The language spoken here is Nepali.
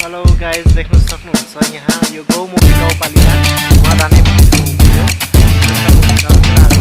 हेलो गाइज देख्न सक्नुहुन्छ यहाँ यो गौमुखी गाउँपालिका वडा नै भनिएको हो। त्यसका मुख्य कुराहरू